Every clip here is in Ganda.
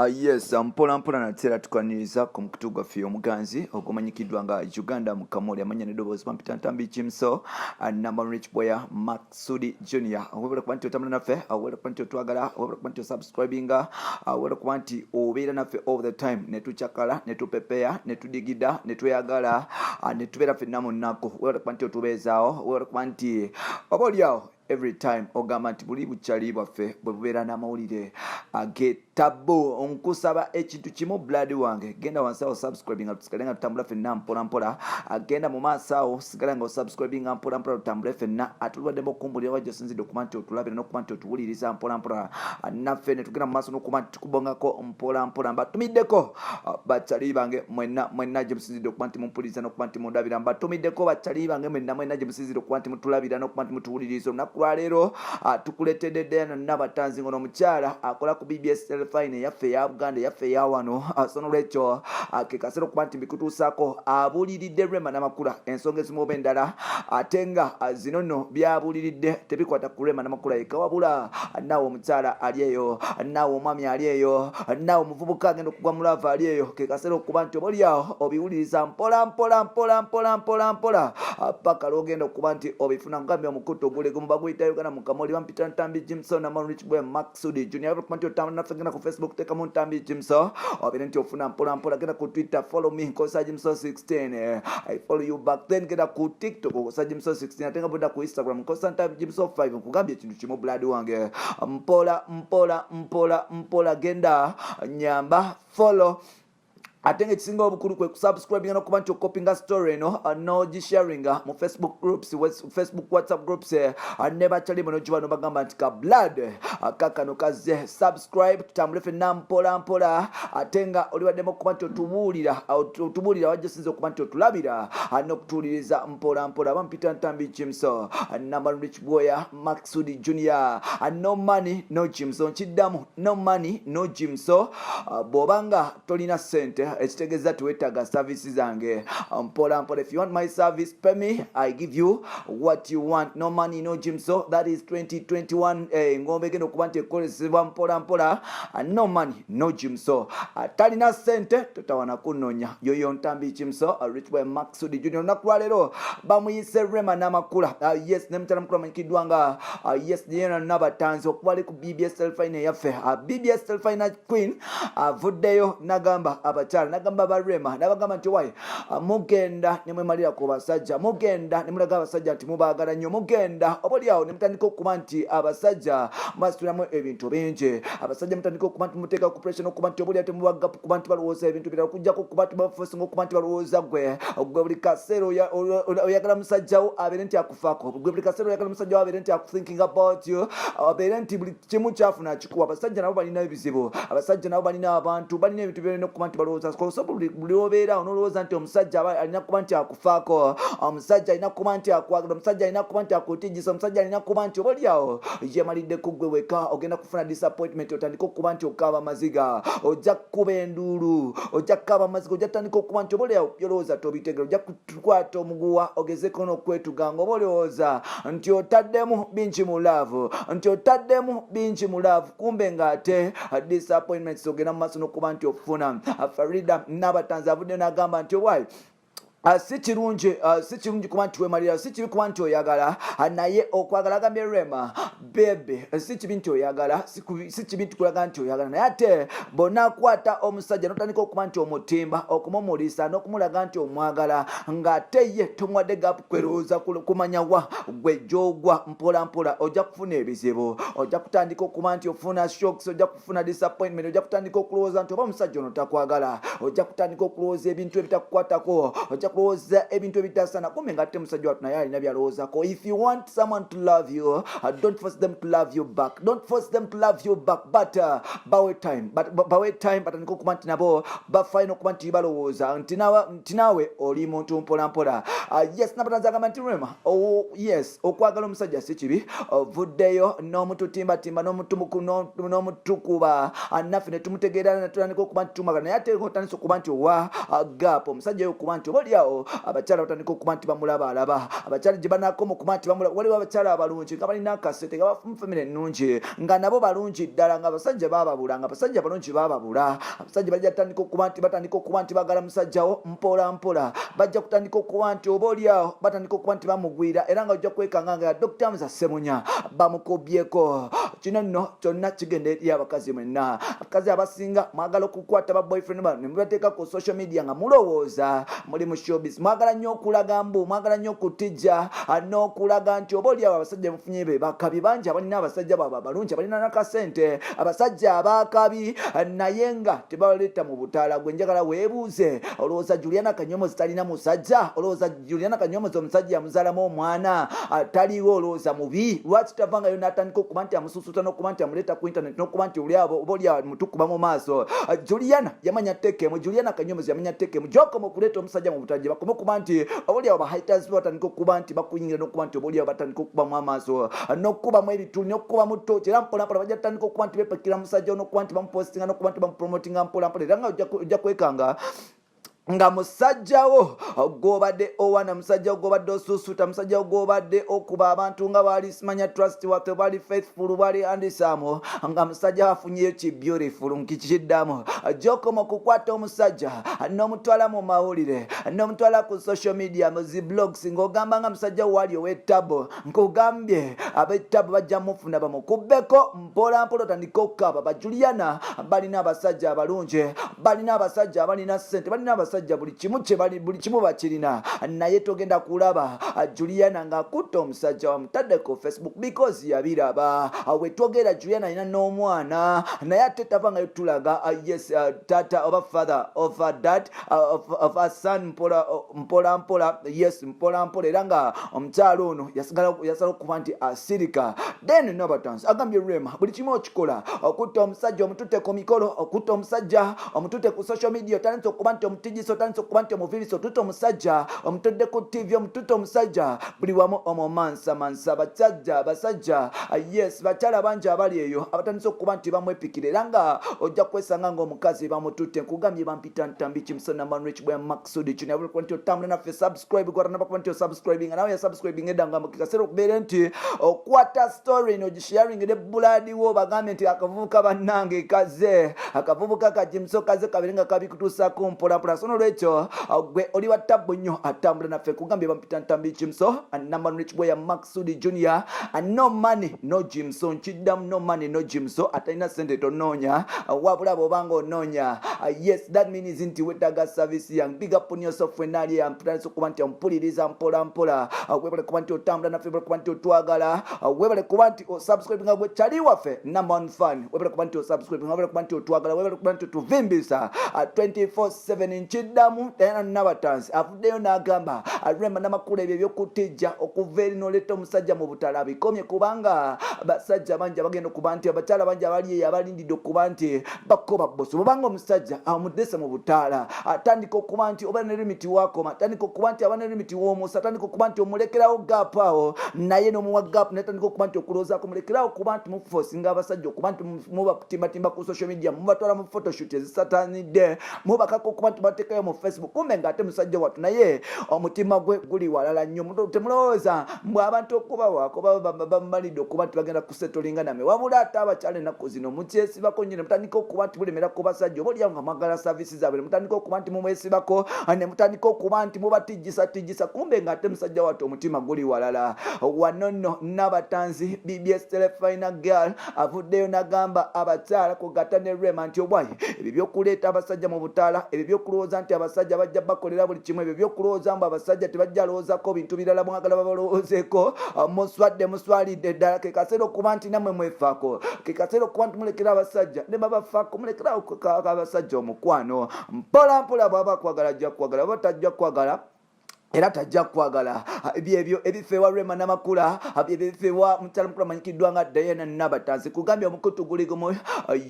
Yes, mpola mpola natera tukwaniriza ku mukutu gwaffe omuganzi ogumanyikiddwa nga Uganda mu Kamoli, amanya n'eddoboozi bampita Ntambi Jimso, number rich boya Maksudi Junior. Webale kuba nti otambula naffe, webale kuba nti otwagala, webale kuba nti osubscribinga, webale kuba nti obeera naffe all the time, ne tucakala, ne tupepeya, ne tudigida, ne tweyagala, ne tubeera ffenna mu nnaku. Webale kuba nti otubeezaawo, webale kuba nti oba oliawo every time ogamba nti buli bukyali bwaffe bwe bubeera n'amawulire ag'ettabu. Nkusaba ekintu kimu, blood wange, genda wansi awo subscribinga, tusigale nga tutambula ffenna mpola mpola. Genda mu maaso awo, sigala nga osubscribinga mpola mpola, tutambule ffenna. Ate olubaddemu okumbulira wajja osinzidde okuba nti otulabira n'okuba nti otuwuliriza mpola mpola, naffe ne tugenda mu maaso n'okuba nti tukubongako mpola mpola. Mbatumiddeko bakyali bange mwenna mwenna gye musinzidde okuba nti mumpuliriza n'okuba nti mundabira. Mbatumiddeko bakyali bange mwenna mwenna gye musinzidde okuba nti mutulabira n'okuba nti mutuwuliriza. Olunaku lwaleero tukuleetedde Diana Nabatanzi, ngono omukyala akola ku BBS Telefine eyaffe eya Buganda, eyaffe eya wano. So nolwekyo ke kaseera okuba nti mbikutuusaako. Abuuliridde Rema Namakula ensonga ezimu oba endala, ate nga zino nno byabuuliridde tebikwata ku Rema Namakula yekka, wabula naawe omukyala ali eyo, naawe omwami ali eyo, naawe omuvubuka agenda okugwa mu love ali eyo, ke kaseera okuba nti oba oliawo obiwuliriza mpola mpola mpola mpola mpola mpola paka lwogenda okuba nti obifuna. Nkugambye omukutu oguli gumu baguyita Uganda mu Kamoli, bampita Ntambi Jimson, ama rich boy Maksudi Junior. Okuba nti otambula naffe, genda ku Facebook, teekamu Ntambi Jimson, obeere nti ofuna mpola mpola. Genda ku Twitter, follow me, nkozesa Jimson 16, I follow you back. Then genda ku TikTok, okozesa Jimson 16, ate nga bwedda ku Instagram, nkozesa Ntambi Jimson 5. Nkugambye ekintu kimu, blood wange, mpola mpola mpola mpola, genda nyamba follow, ate nga ekisinga obukulu kwe kusubscribinga n'okuba nti okopinga story eno, n'ogisharinga mu Facebook groups, Facebook, WhatsApp groups, ne bakyali muno giba nobagamba nti ka blood kakano kazze. Subscribe, tutambule ffenna mpola mpola. Ate nga olibaddemu okuba nti otubuulira wajja osinza okuba nti otulabira n'okutuwuliriza mpola mpola. Bampita Ntambi Jimso, number rich boya Maxud Junior. No money, no Jimso. Nkiddamu, no money, no Jimso. Bw'obanga tolina ssente, ekitegeeza tiwetaaga service zange. Mpola mpola, if you want my service, pay me, I give you what you want. No money, no Jimso. That is 2021. Engombe egenda okuba nti ekozesebwa mpola mpola. No money, no Jimso. Talina ssente totawana kunoonya. Yoyo Ntambi Jimso, rich boy Maxud Junior. Olunaku lwaleero bamuyise Rema Namakula. Yes, ne mukyala mukulu amanyikiddwa nga yes, Diana Nabatanzi, okuba ali ku BBS Telefine eyaffe. BBS Telefine Queen avuddeyo nagamba abakyala, nagamba barema, nabagamba nti wayi mugenda ne mwemalira ku basajja, mugenda ne mulaga abasajja nti mubaagala nnyo, mugenda oba oliawo ne mutandika okuba nti abasajja mwasitulamu ebintu bingi, abasajja mutandika okuba nti muteeka ku pressure n'okuba nti oba oliawo temubaga kuba nti balowooza ebintu birala, okujjako okuba nti bafosinga okuba nti balowooza gwe buli kaseera oyagala musajjawo abeere nti akufaako, gwe buli kaseera oyagala musajjawo abeere nti akuthinking about you, abeere nti buli kimu kyafuna akikuwa. Abasajja nabo balina ebizibu, abasajja nabo balina abantu, balina ebintu byolina okuba nti balowooza. So buli obeeraawo nolowooza nti omusajja alina kuba nti akufaako, omusajja alina kuba nti akwagala, omusajja alina kuba nti akutijisa, omusajja alina kuba nti oba oliawo yemalidde ku ggwe weka, ogenda kufuna disappointment, otandika okuba nti okaaba amaziga, ojja kukuba enduulu, ojja kukaaba amaziga, ojja kutandika okuba nti oba oliawo byolowooza tobitegera, ojja kukwata omuguwa ogezeko n'okwetuga nga oba olowooza nti otaddemu bingi mu love, nti otaddemu bingi mu love, kumbe ng'ate disappointments ogenda mu maaso n'okuba nti ofuna. Farida Nabatanzi avuddeyo n'agamba nti owaayi, si kirungi, si kirungi kuba nti wemalira, si kibi kuba nti oyagala, naye okwagala, agambye Rema bebe, si kibi nti oyagala, si kibi nti kulaga nti oyagala, naye ate bw'onaakwata omusajja n'otandika okuba nti omutimba, okumumulisa n'okumulaga nti omwagala, ng'ate ye tomuwadde gap kwerowooza kumanya wa gwe gy'ogwa, mpola mpola ojja kufuna ebizibu, ojja kutandika okuba nti ofuna shocks, ojja kufuna disappointment, ojja kutandika okulowooza nti oba omusajja ono takwagala, ojja kutandika okulowooza ebintu ebitakukwatako, ojja kulowooza ebintu ebitasana, kumbe nga ate musajja wattu naye alina byalowoozako. If you want someone to love you, don't force them to love you back, don't force them to love you back, but bawe time, but bawe time batandika okuba nti nabo bafaayo n'okuba nti balowooza nti naawe oli muntu mpola mpola. Yes, Nabatanzi agamba nti Rema, oh, yes, okwagala omusajja si kibi, ovuddeyo n'omututimbatimba n'omutukuba, naffe ne tumutegeera ne tutandika okuba nti tumwagala, naye ate otandise okuba nti owa gap omusajja oyo okuba nti oba oliawo. oliawo abakyala batandika okuba nti bamulaba alaba abakyala gye banakoma okuba nti bamulaba. Waliwo abakyala abalungi nga balina akasente, nga bafumufamire ennungi, nga nabo balungi ddala, nga abasajja bababula, nga abasajja balungi bababula. Abasajja bajja kutandika okuba nti batandika okuba nti bagala musajjawo mpola mpola, bajja kutandika okuba nti oba oliawo batandika okuba nti bamugwira, era nga ojja kwekanga nga Dr. Hamza Ssemunya bamukubyeko. Kino nno kyonna kigenda eri abakazi mwenna. Abakazi abasinga mwagala okukwata ba boyfriend bano ne mubateeka ku social media nga mulowooza muli mu showbiz. Mwagala nnyo okulaga mbu mwagala nnyo okutijja n'okulaga nti oba oliawo abasajja mufunye be bakabi. Bangi abalina abasajja baabwe abalungi, abalina nakasente, abasajja abakabi, naye nga tebaleeta mu butaala. Gwe njagala weebuuze, olowooza Juliana Kanyomozi talina musajja? Olowooza Juliana Kanyomozi omusajja yamuzaalamu omwana taliiwo? Olowooza mubi? Lwaki tavangayo n'atandika okuba nti amususuta n'okuba nti amuleeta ku internet n'okuba nti oli abo oba oli mutukuba mu maaso? Juliana yamanya tteeka emu, Juliana Kanyomozi yamanya tteeka emu, gyokoma okuleeta omusajja mu butaala, gye bakoma okuba nti oba oli abo bahaters batandika okuba nti bakuyingira n'okuba nti oba oli abo batandika okukubamu amaaso n'okukubamu ebituli n'okukubamu ttooki, era mpolampola bajja kutandika okuba nti bepakira musajja n'okuba nti bamupostinga n'okuba nti bamupromotinga mpolampola, era nga ojja kwekanga nga musajjawo gwobadde owana, musajjawo gwobadde osusuta, musajjawo gwobadde okuba abantu nga bali simanya trust waffe, bali faithful, bali handsome, nga musajja afunyeyo ki beautiful. Nkikiddamu, gyokoma okukwata omusajja n'omutwala mu mawulire n'omutwala ku social media, mu zi blogs, ng'ogamba nga musajja wali ow'ettabo. Nkugambye, ab'ettabo bajja mufuna bamukubbeko mpola mpola, otandike okukaaba. Bajuliana balina abasajja abalungi, balina abasajja abalina ssente, balina abasajja buli kimu kyebali, buli kimu bakirina, naye togenda kulaba Juliana ng'akutta omusajja wamutadde ku Facebook because yabiraba. Wetwogera Juliana alina n'omwana, naye ate tavangayo tulaga yes, tata oba father of dad of a son. Mpola mpola mpola, yes, mpola mpola, era nga omukyalo ono yasala okuba nti asirika. Then Nabatanzi agambye Rema, buli kimu okikola, okutta omusajja omututte ku mikolo, okutta omusajja omututte ku social media, otandise okuba nti omutijisa, otandise okuba nti omuviirisa, otutte omusajja omutudde ku TV, omututte omusajja buli wamu omumansamansa. Basajja, basajja, yes, bakyala bangi abali eyo abatandise okuba nti bamwepikira, era nga ojja kwesanga ng'omukazi bamututte. Nkugambye, bampita Ntambi Kimusona Manrich bwa Maksudi kino kuba nti otambula naffe. Subscribe gwatanaba kuba nti osubscribinga, nawe yasubscribing edda nga kaseera okubeera nti okwata story nogisharing ne bulaadi wo, bagambye nti akavubuka bannange kaze, akavubuka kajimuso kaze, kabere nga kabikutuusako mpolampola. So nolwekyo gwe oli wa tabbu nnyo, atambula naffe. Kugambye, bampita Ntambi Kimso, number rich boy Maksudi Junior. No money no Jimso, nkiddamu, no money no Jimso. Atalina sente tonoonya, wabula bw'obanga onoonya, yes, that means nti wetaaga service yange. Big up on yourself wenaali amputandisa okuba nti ompuliriza mpola mpola. Webale kuba nti otambula naffe, webale kuba nti otwagala, webale kuba nti osubscribinga. Gwe kyali waffe number one fan, webale kuba nti osubscribinga, webale kuba nti otwagala, webale kuba nti otuvimbisa 24/7. Nkiddamu, Diana Nabatanzi avuddeyo n'agamba Rema Namakula, ebyo ebyokutijja okuva eri n'oleeta omusajja mu butala bikomye, kubanga basajja bangi abagenda okuba nti abakyala bangi abali eyo abalindidde okuba nti bakoba boso. Bwobanga omusajja amudese mu butaala, atandika okuba nti oba ne limit wakoma, atandika okuba nti aba ne limit w'omusa, atandika okuba nti omulekerawo gap awo, naye n'omuwa gap, naye atandika okuba nti okulowoozaako. Mulekerawo okuba nti mufosinga abasajja okuba nti mubatimbatimba ku social media, mubatwala mu photoshoot ezisatanidde, mubakaka okuba nti bateekayo mu Facebook, kumbe ng'ate musajja wattu naye omutima gwe guli walala nnyo. Temulowooza mbwe abantu okubawaako bamalidde okuba nti bagenda kusetolinga namwe. Wabula ate abakyala ennaku zino mukyesibako nnyo, ne mutandika okuba nti mulemera ku basajja, oba oliawo nga mwagala service zaabwe, ne mutandika okuba nti mumwesibako, ne mutandika okuba nti mubatijjisatijjisa, kumbe ng'ate musajja wattu omutima guli walala. Wano nno Nabatanzi BBS Telefina girl avuddeyo n'agamba abakyala kugatta ne Rema nti obwayi ebyo byokuleeta abasajja mu butaala, ebyo byokulowooza nti abasajja bajja bakolera buli kimu, ebyo byokulowooza mbu abasajja tebajja lowoozako bintu birala, mwagala babalowoozeeko, muswadde, muswalidde ddala. Ke kaseera okuba nti nammwe mwefaako, ke kaseera okuba nti mulekera abasajja ne babafaako, mulekerawo abasajja omukwano mpola mpola. Bwaba akwagala ajja kukwagala, baba tajja kukwagala. Era tajja kukwagala. Byebyo ebifa ewa Rema Namakula, byebyo ebifa ewa mukyala mukulu amanyikiddwa nga Diana Nabatanzi. Kugambye omukutu guli gumu,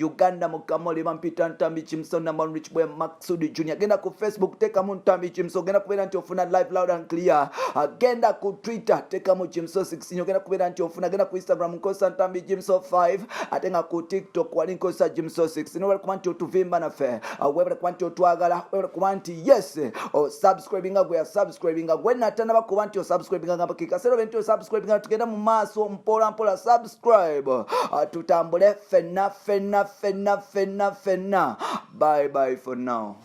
Uganda Mukamoli, bampita Ntambi Kimso, number one rich boy Maksudi Junior. Genda ku Facebook, teekamu Ntambi Kimso, ogenda kubeera nti ofuna live loud and clear. Genda ku Twitter, teekamu Kimso 16, ogenda kubeera nti ofuna. Genda ku Instagram, nkozesa Ntambi Kimso 5, ate nga ku TikTok wali nkozesa Jimso 6. Nobale kuba nti otuvimba naffe, webale kuba nti otwagala, webale kuba nti yes osubscribinga gwe yasubscribinga, gwe natanaba kuba nti osubscribinga, ngamba kekaseera obe nti osubscribinga. Tugenda mu maaso mpola mpola, subscribe, tutambule fenna fenna fenna fenna fenna. Bye bye for now.